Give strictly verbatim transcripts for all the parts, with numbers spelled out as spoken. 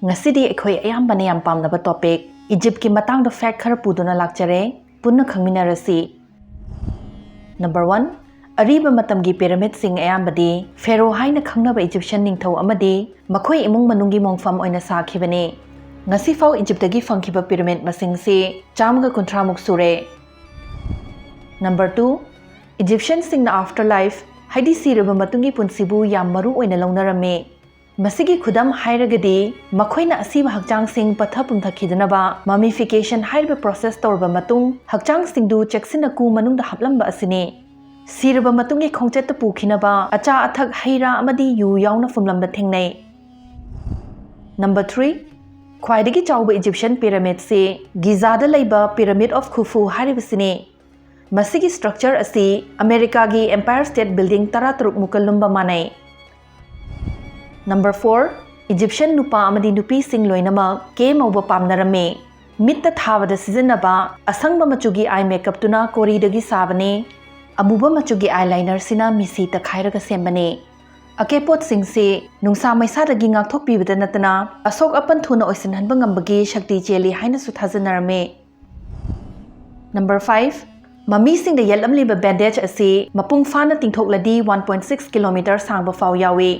ꯉꯁꯤꯗꯤ ꯑꯩꯈꯣꯏ ꯑꯌꯥꯝꯕꯅ ꯌꯥꯝ ꯄꯥꯝꯅꯕ topic Egyptꯀꯤ ꯃꯇꯥꯡꯗ fact ꯈꯔ ꯄꯨꯗꯨꯅ ꯂꯥꯛꯆꯔꯦ꯫ ꯄꯨꯟꯅ ꯈꯪꯃꯤꯟꯅꯔꯁꯤ꯫ Number one, ꯑꯔꯤꯕ ꯃꯇꯝꯒꯤ pyramidꯁꯤꯡ ꯑꯌꯥꯝꯕꯗꯤ Pharaoh ꯍꯥꯏꯅ ꯈꯪꯅꯕ Egyptian ꯅꯤꯡꯊꯧ ꯑꯃꯗꯤ ꯃꯈꯣꯏ ꯏꯃꯨꯡ ꯃꯅꯨꯡꯒꯤ ꯃꯣꯡꯐꯝ ꯑꯣꯏꯅ ꯁꯥꯈꯤꯕꯅꯤ꯫ ꯉꯁꯤꯐꯥꯎ Egyptꯇꯒꯤ ꯐꯪꯈꯤꯕ pyramid ꯃꯁꯤꯡꯁꯤ ꯆꯥꯝꯃꯒ ꯀꯨꯟꯊ꯭ꯔꯥꯃꯨꯛ ꯁꯨꯔꯦ꯫ Number two, Egyptianꯁꯤꯡꯅ after life, ꯍꯥꯏꯗꯤ ꯁꯤꯔꯕ ꯃꯇꯨꯡꯒꯤ ꯄꯨꯟꯁꯤꯕꯨ ꯌꯥꯝ ꯃꯔꯨ ꯑꯣꯏꯅ ꯂꯧꯅꯔꯝꯃꯤ꯫ ꯃꯁꯤꯒꯤ ꯈꯨꯗꯝ ꯍꯥꯏꯔꯒꯗꯤ ꯃꯈꯣꯏꯅ ꯑꯁꯤꯕ ꯍꯛꯆꯥꯡꯁꯤꯡ ꯄꯠꯊ ꯄꯨꯝꯊꯈꯤꯗꯅꯕ mummification ꯍꯥꯏꯔꯤꯕ process ꯇꯧꯔꯕ ꯃꯇꯨꯡ ꯍꯛꯆꯥꯡꯁꯤꯡꯗꯨ ꯆꯦꯛꯁꯤꯟꯅ ꯀꯨ ꯃꯅꯨꯡꯗ ꯍꯥꯞꯂꯝꯕ ꯑꯁꯤꯅꯤ꯫ ꯁꯤꯔꯕ ꯃꯇꯨꯡꯒꯤ ꯈꯣꯡꯆꯠꯇ ꯄꯨꯈꯤꯅꯕ ꯑꯆꯥ ꯑꯊꯛ, ꯍꯩ ꯔꯥ ꯑꯃꯗꯤ ꯌꯨ ꯌꯥꯎꯅ ꯐꯨꯝꯂꯝꯕ ꯊꯦꯡꯅꯩ꯫ Number three, ꯈ꯭ꯋꯥꯏꯗꯒꯤ ꯆꯥꯎꯕ Egyptian pyramidꯁꯤ ꯒꯤꯖꯥꯗ ꯂꯩꯕ Pyramid of Khufu ꯍꯥꯏꯔꯤꯕꯁꯤꯅꯤ꯫ ꯃꯁꯤꯒꯤ structure ꯑꯁꯤ ꯑꯃꯦꯔꯤꯀꯥꯒꯤ Empire State Building ꯇꯔꯥꯇꯔꯨꯛ ꯃꯨꯛꯀ ꯂꯨꯝꯕ ꯃꯥꯟꯅꯩ꯫ Number four, Egyptian ꯅꯨꯄꯥ ꯑꯃꯗꯤ ꯅꯨꯄꯤꯁꯤꯡ ꯂꯣꯏꯅꯃꯛ ꯀꯦ ꯃꯧꯕ ꯄꯥꯝꯅꯔꯝꯃꯤ꯫ ꯃꯤꯠꯇ ꯊꯥꯕꯗ ꯁꯤꯖꯤꯟꯅꯕ ꯑꯁꯪꯕ ꯃꯆꯨꯒꯤ eye makeupꯇꯨꯅ ꯀꯣꯔꯤꯗꯒꯤ ꯁꯥꯕꯅꯤ꯫ ꯑꯃꯨꯕ ꯃꯆꯨꯒꯤ eyelinerꯁꯤꯅ ꯃꯤꯁꯤ ꯇꯛꯈꯥꯏꯔꯒ ꯁꯦꯝꯕꯅꯤ꯫ ꯑꯀꯦꯄꯣꯠꯁꯤꯡꯁꯤ ꯅꯨꯡꯁꯥ ꯃꯩꯁꯥꯗꯒꯤ ꯉꯥꯛꯊꯣꯛꯄꯤꯕꯗ ꯅꯠꯇꯅ ꯑꯁꯣꯛ ꯑꯄꯟ ꯊꯨꯅ ꯑꯣꯏꯁꯤꯟꯍꯟꯕ ꯉꯝꯕꯒꯤ ꯁꯛꯇꯤ ꯆꯦꯜꯂꯤ ꯍꯥꯏꯅꯁꯨ ꯊꯥꯖꯅꯔꯝꯃꯤ꯫ Number five, mummyꯁꯤꯡꯗ ꯌꯦꯠꯂꯝꯂꯤꯕ bandage ꯑꯁꯤ ꯃꯄꯨꯡ ꯐꯥꯅ ꯇꯤꯡꯊꯣꯛꯂꯗꯤ one point six kilometer ꯁꯥꯡꯕ ꯐꯥꯎ ꯌꯥꯎꯏ꯫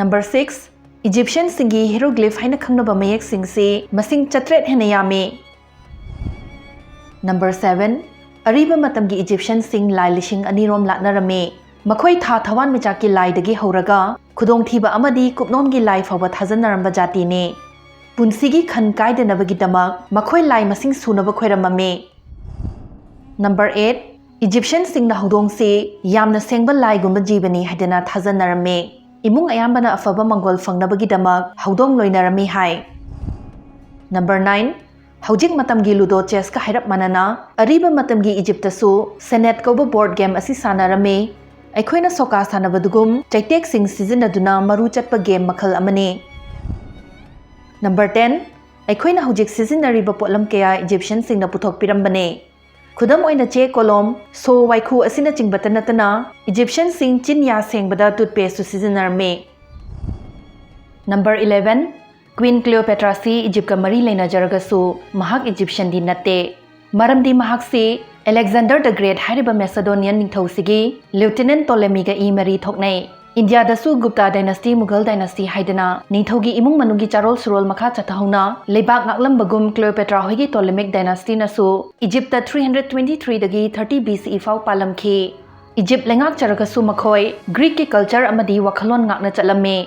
Number six, Egyptianꯁꯤꯡꯒꯤ hieroglyph ꯍꯥꯏꯅ ꯈꯪꯅꯕ ꯃꯌꯦꯛꯁꯤꯡꯁꯤ ꯃꯁꯤꯡ ꯆꯥꯇ꯭ꯔꯦꯠ ꯍꯦꯟꯅ ꯌꯥꯝꯃꯤ꯫ Number seven, ꯑꯔꯤꯕ ꯃꯇꯝꯒꯤ Egyptianꯁꯤꯡ ꯂꯥꯏ ꯂꯤꯁꯤꯡ ꯑꯅꯤꯔꯣꯝ ꯂꯥꯠꯅꯔꯝꯃꯤ꯫ ꯃꯈꯣꯏ ꯊꯥ ꯊꯋꯥꯟꯃꯤꯆꯥꯛꯀꯤ ꯂꯥꯏꯗꯒꯤ ꯍꯧꯔꯒ ꯈꯨꯗꯣꯡꯊꯤꯕ ꯑꯃꯗꯤ ꯀꯨꯞꯅꯣꯝꯒꯤ ꯂꯥꯏ ꯐꯥꯎꯕ ꯊꯥꯖꯅꯔꯝꯕ ꯖꯥꯇꯤꯅꯤ꯫ ꯄꯨꯟꯁꯤꯒꯤ ꯈꯟ ꯀꯥꯏꯗꯅꯕꯒꯤꯗꯃꯛ ꯃꯈꯣꯏ ꯂꯥꯏ ꯃꯁꯤꯡ ꯁꯨꯅꯕ ꯈꯣꯏꯔꯝꯃꯝꯃꯤ꯫ Number eight, Egyptianꯁꯤꯡꯅ ꯍꯧꯗꯣꯡꯁꯤ ꯌꯥꯝꯅ ꯁꯦꯡꯕ ꯂꯥꯏꯒꯨꯝꯕ ꯖꯤꯕꯅꯤ ꯍꯥꯏꯗꯅ ꯊꯥꯖꯅꯔꯝꯃꯤ꯫ ꯏꯃꯨꯡ ꯑꯌꯥꯝꯕꯅ ꯑꯐꯕ ꯃꯪꯒꯣꯜ ꯐꯪꯅꯕꯒꯤꯗꯃꯛ ꯍꯧꯗꯣꯡ ꯂꯣꯏꯅꯔꯝꯃꯤ ꯍꯥꯏ꯫ Number nine, ꯍꯧꯖꯤꯛ ꯃꯇꯝꯒꯤ Ludo, chessꯀ ꯍꯥꯏꯔꯞ ꯃꯥꯟꯅꯅ ꯑꯔꯤꯕ ꯃꯇꯝꯒꯤ Egyptꯇꯁꯨ Senet ꯀꯧꯕ board game ꯑꯁꯤ ꯁꯥꯟꯅꯔꯝꯃꯤ꯫ ꯑꯩꯈꯣꯏꯅ ꯁꯣꯀꯥ ꯁꯥꯟꯅꯕꯗꯨꯒꯨꯝ ꯆꯩꯇꯦꯛꯁꯤꯡ ꯁꯤꯖꯤꯟꯅꯗꯨꯅ ꯃꯔꯨ ꯆꯠꯄ game ꯃꯈꯜ ꯑꯃꯅꯤ꯫ Number ten, ꯑꯩꯈꯣꯏꯅ ꯍꯧꯖꯤꯛ ꯁꯤꯖꯤꯟꯅꯔꯤꯕ ꯄꯣꯠꯂꯝ ꯀꯌꯥ Egyptianꯁꯤꯡꯅ ꯄꯨꯊꯣꯛꯄꯤꯔꯝꯕꯅꯤ꯫ ꯈꯨꯗꯝ ꯑꯣꯏꯅ ꯆꯦ ꯀꯣꯂꯣꯝ, ꯁꯣ ꯋꯥꯏꯈꯨ ꯑꯁꯤꯅꯆꯤꯡꯕꯇ ꯅꯠꯇꯅ Egyptianꯁꯤꯡ ꯆꯤꯟ ꯌꯥ ꯁꯦꯡꯕꯗ toothpasteꯁꯨ ꯁꯤꯖꯤꯟꯅꯔꯝꯃꯤ꯫ Number eleven, Queen Cleopatra ꯁꯤ ꯏꯖꯤꯞꯀ ꯃꯔꯤ ꯂꯩꯅꯖꯔꯒꯁꯨ ꯃꯍꯥꯛ ꯏꯖꯤꯞꯁꯤꯌꯟꯗꯤ ꯅꯠꯇꯦ꯫ ꯃꯔꯝꯗꯤ ꯃꯍꯥꯛꯁꯤ Alexander the Great ꯍꯥꯏꯔꯤꯕ ꯃꯦꯁꯦꯗꯣꯅꯤꯌꯟ ꯅꯤꯡꯊꯧꯁꯤꯒꯤ ꯂꯤꯎꯇꯤꯅꯦꯟ ꯇꯣꯂꯦꯃꯤꯒ ꯏ ꯃꯔꯤ ꯊꯣꯛꯅꯩ꯫ ꯏꯟꯗꯤꯌꯥꯗꯁꯨ ꯒꯨꯞꯇꯥ ꯗꯥꯏꯅꯦꯁꯇꯤ, ꯃꯨꯘꯜ ꯗꯥꯏꯅꯦꯁꯇꯤ ꯍꯥꯏꯗꯅ ꯅꯤꯡꯊꯧꯒꯤ ꯏꯃꯨꯡ ꯃꯅꯨꯡꯒꯤ ꯆꯥꯔꯣꯜ ꯁꯨꯔꯣꯜ ꯃꯈꯥ ꯆꯠꯊꯍꯧꯅ ꯂꯩꯕꯥꯛ ꯉꯥꯛꯂꯝꯕꯒꯨꯝ ꯀ꯭ꯂꯤꯑꯣꯄꯦꯇ꯭ꯔꯥ ꯍꯣꯏꯒꯤ ꯇꯣꯂꯦꯃꯤꯛ ꯗꯥꯏꯅꯦꯁꯇꯤꯅꯁꯨ Egypt three hundred twenty three ꯗꯒꯤ thirty B C E ꯐꯥꯎ ꯄꯥꯜꯂꯝꯈꯤ꯫ ꯏꯖꯤꯞ ꯂꯩꯉꯥꯛꯆꯔꯒꯁꯨ ꯃꯈꯣꯏ ꯒ꯭ꯔꯤꯛꯀꯤ ꯀꯜꯆꯔ ꯑꯃꯗꯤ ꯋꯥꯈꯜꯂꯣꯟ ꯉꯥꯛꯅ ꯆꯠꯂꯝꯃꯤ꯫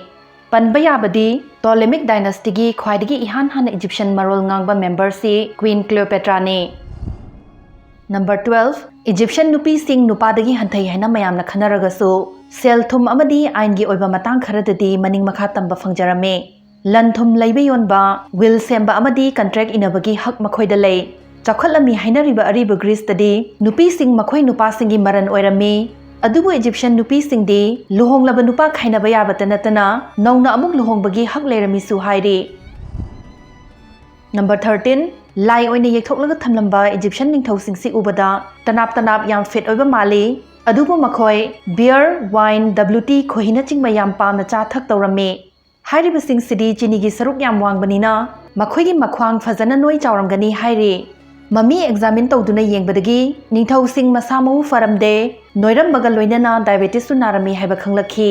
ꯄꯟꯕ ꯌꯥꯕꯗꯤ ꯇꯣꯂꯦꯃꯤꯛ ꯗꯥꯏꯅꯦꯁꯇꯤꯒꯤ ꯈ꯭ꯋꯥꯏꯗꯒꯤ ꯏꯍꯥꯟ ꯍꯥꯟꯅ ꯏꯖꯤꯞꯁꯤꯌꯟ ꯃꯔꯣꯜ ꯉꯥꯡꯕ ꯃꯦꯝꯕꯔꯁꯤ ꯀ꯭ꯋꯤꯟ ꯀ꯭ꯂꯤꯑꯣꯄꯦꯇ꯭ꯔꯥꯅꯤ꯫ Number twelve, ꯏꯖꯤꯞꯁꯤꯌꯟ ꯅꯨꯄꯤꯁꯤꯡ ꯅꯨꯄꯥꯗꯒꯤ ꯍꯟꯊꯩ ꯍꯥꯏꯅ ꯃꯌꯥꯝꯅ ꯈꯟꯅꯔꯒꯁꯨ, ꯁꯦꯜ ꯊꯨꯝ ꯑꯃꯗꯤ ꯑꯥꯏꯟꯒꯤ ꯑꯣꯏꯕ ꯃꯇꯥꯡ ꯈꯔꯗꯗꯤ ꯃꯅꯤꯡ ꯃꯈꯥ ꯇꯝꯕ ꯐꯪꯖꯔꯝꯃꯤ꯫ ꯂꯟ ꯊꯨꯝ ꯂꯩꯕ ꯌꯣꯟꯕ, ꯋꯤꯜ ꯁꯦꯝꯕ ꯑꯃꯗꯤ ꯀꯟꯇ꯭ꯔꯦꯛ ꯏꯅꯕꯒꯤ ꯍꯛ ꯃꯈꯣꯏꯗ ꯂꯩ꯫ ꯆꯥꯎꯈꯠꯂꯝꯃꯤ ꯍꯥꯏꯅꯔꯤꯕ ꯑꯔꯤꯕ ꯒ꯭ꯔꯤꯁꯇꯗꯤ ꯅꯨꯄꯤꯁꯤꯡ ꯃꯈꯣꯏ ꯅꯨꯄꯥꯁꯤꯡꯒꯤ ꯃꯔꯟ ꯑꯣꯏꯔꯝꯃꯤ꯫ ꯑꯗꯨꯕꯨ ꯏꯖꯤꯞꯁꯤꯌꯟ ꯅꯨꯄꯤꯁꯤꯡꯗꯤ ꯂꯨꯍꯣꯡꯂꯕ ꯅꯨꯄꯥ ꯈꯥꯏꯅꯕ ꯌꯥꯕꯇ ꯅꯠꯇꯅ ꯅꯧꯅ ꯑꯃꯨꯛ ꯂꯨꯍꯣꯡꯕꯒꯤ ꯍꯛ ꯂꯩꯔꯝꯃꯤꯁꯨ ꯍꯥꯏꯔꯤ꯫ Number thirteen, ꯂꯥꯏ ꯑꯣꯏꯅ ꯌꯦꯛꯊꯣꯛꯂꯒ ꯊꯝꯂꯝꯕ ꯏꯖꯤꯞꯁꯤꯌꯟ ꯅꯤꯡꯊꯧꯁꯤꯡꯁꯤ ꯎꯕꯗ ꯇꯅꯥꯞ ꯇꯅꯥꯞ ꯌꯥꯝ ꯐꯤꯠ ꯑꯣꯏꯕ ꯃꯥꯜꯂꯤ꯫ ꯑꯗꯨꯕꯨ ꯃꯈꯣꯏ beer, wine, W T, ꯈꯣꯏꯍꯤꯅꯆꯤꯡꯕ ꯌꯥꯝ ꯄꯥꯝꯅ ꯆꯥ ꯊꯛ ꯇꯧꯔꯝꯃꯤ꯫ ꯍꯥꯏꯔꯤꯕꯁꯤꯡꯁꯤꯗꯤ ꯆꯤꯅꯤꯒꯤ ꯁꯔꯨꯛ ꯌꯥꯝ ꯋꯥꯡꯕꯅꯤꯅ ꯃꯈꯣꯏꯒꯤ ꯃꯈ꯭ꯋꯥꯡ ꯐꯖꯅ ꯅꯣꯏ ꯆꯥꯎꯔꯝꯒꯅꯤ ꯍꯥꯏꯔꯤ꯫ ꯃꯃꯤ ꯑꯦꯛꯖꯥꯃꯤꯟ ꯇꯧꯗꯨꯅ ꯌꯦꯡꯕꯗꯒꯤ ꯅꯤꯡꯊꯧꯁꯤꯡ ꯃꯁꯥ ꯃꯎ ꯐꯔꯝꯗꯦ, ꯅꯣꯏꯔꯝꯕꯒ ꯂꯣꯏꯅꯅ ꯗꯥꯏꯕꯦꯇꯤꯁꯁꯨ ꯅꯥꯔꯝꯃꯤ ꯍꯥꯏꯕ ꯈꯪꯂꯛꯈꯤ꯫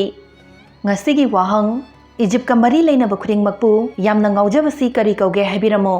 ꯉꯁꯤꯒꯤ ꯋꯥꯍꯪ: ꯏꯖꯤꯞꯀ ꯃꯔꯤ ꯂꯩꯅꯕ ꯈꯨꯗꯤꯡꯃꯛꯄꯨ ꯌꯥꯝꯅ ꯉꯥꯎꯖꯕꯁꯤ ꯀꯔꯤ ꯀꯧꯒꯦ ꯍꯥꯏꯕꯤꯔꯝꯃꯨ꯫